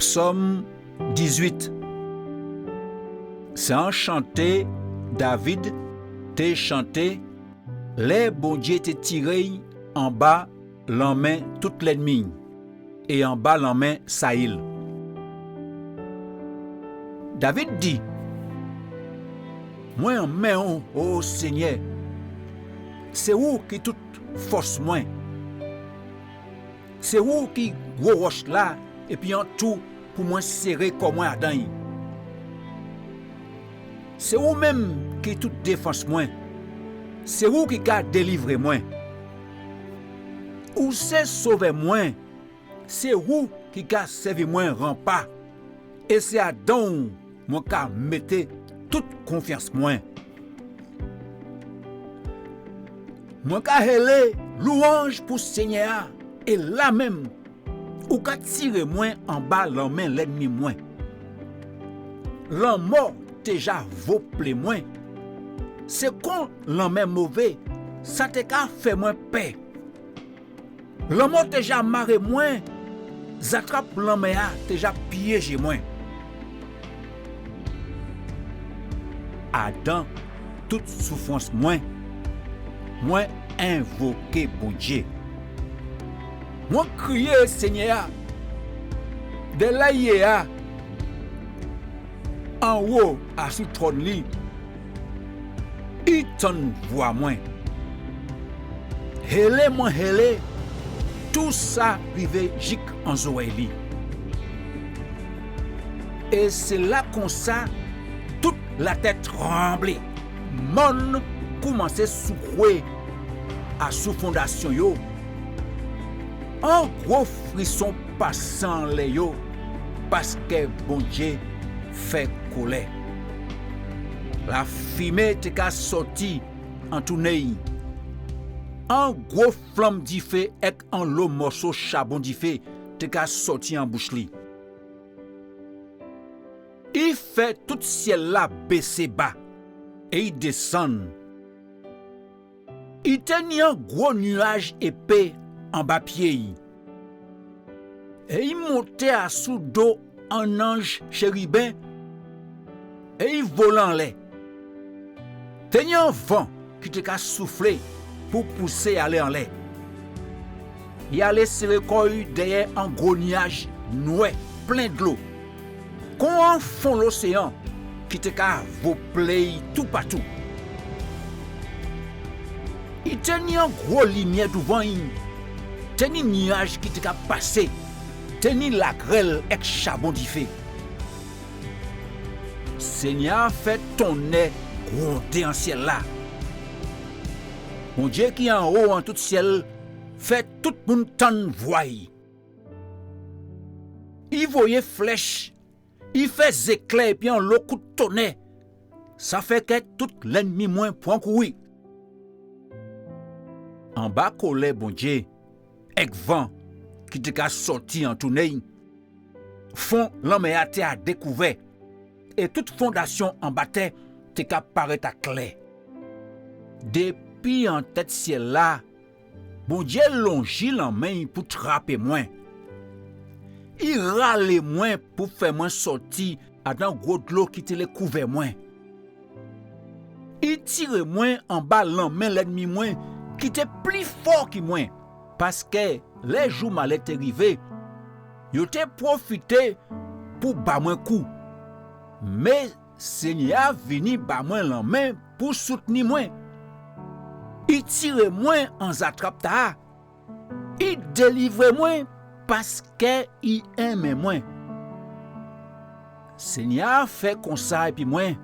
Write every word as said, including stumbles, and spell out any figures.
Psòm dizuit. Sé an chanté David té chanté lè Bondié té tiré'y anba lanmen tout lènmi'y é anba lanmen Sayil. David di: Mwen enmen ou, o Senyè, sé ou ki tout fòs mwen. Sé ou ki gwo wòch-la, épi an tou pou mwen séré kò mwen adan'y. Sé ou menm ki tout défans mwen. Sé ou ki ka délivré mwen. Ou sé Sovè mwen. Sé ou ki ka sèvi mwen ranpa. É sé adan ou mwen ka mété tout konfians mwen. Mwen ka hélé lwanj pou Senyè-a, é la menm, ou ka tiré mwen anba lanmen lènmi mwen. Lanmò té ja voplé mwen. Sé kon lanmè mové, sa té ka fè mwen pè. Lanmò té ja maré mwen, zatrap lanmè-a té ja piéjé mwen. Adan tout soufrans mwen, mwen envoké Bondié. Mwen kriyé Senyè-a dè la i yé a, anwo asou twòn li. I tann vwa mwen. Hélé mwen hélé, tousa rivé jik an zorèy li. É sé la konsa tout latè tranblé, mòn koumansé soukwé asou fondasion yo. An gwo frison pasé anlè yo, paskè Bondié fè kolè. Lafimé té ka sòti an tou né'y. An gwo flanm difé èk anlo mòso chabon difé té ka sòti an bouch li. I fè tout sièl-la bésé ba é i désann. I té ni an gwo niaj épé anba pié'y. É i monté asou do an anj chériben, é i volé anlè. Té ni an van ki té ka souflé pou pousé'y alé anlè. I alé séré kò'y dèyè an gwo niaj nwè plen dlo, kon an fon loséan ki té ka voplé'y toupatou. I té ni an gwo limiè douvan'y, té ni niaj ki té ka pasé, té ni lagrèl èk chabon difé. Senyè-a fè tonnè gwondé an sièl-la. Bondié ki anwo an tout sièl fè tout moun tann vwa'y. I voyé flèch, i fè zéklè épi anlo kout tonnè. Sa fè kè tout lènmi mwen pran kouri. Anba kolè Bondié, èk van ki té ka sòti an tou né'y, fon lanmè-a té a dékouvè, é tout fondasion anba tè té ka parèt aklè. Dépi an tèt sièl-la, Bondié lonji lanmen'y pou trapé mwen. I ralé mwen pou fè mwen sòti adan gwo dlo ki té lé kouvè mwen. I tiré mwen anba lanmen lènmi mwen ki té pli fò ki mwen, paskè lè jou malè té rivé, yo té pwofité pou ba mwen kou. Mé Senyè-a vini ba mwen lanmen pou soutni mwen. I tiré mwen an zatrap ta-a. I délivré mwen paskè i enmen mwen. Senyè-a fè konsa épi mwen,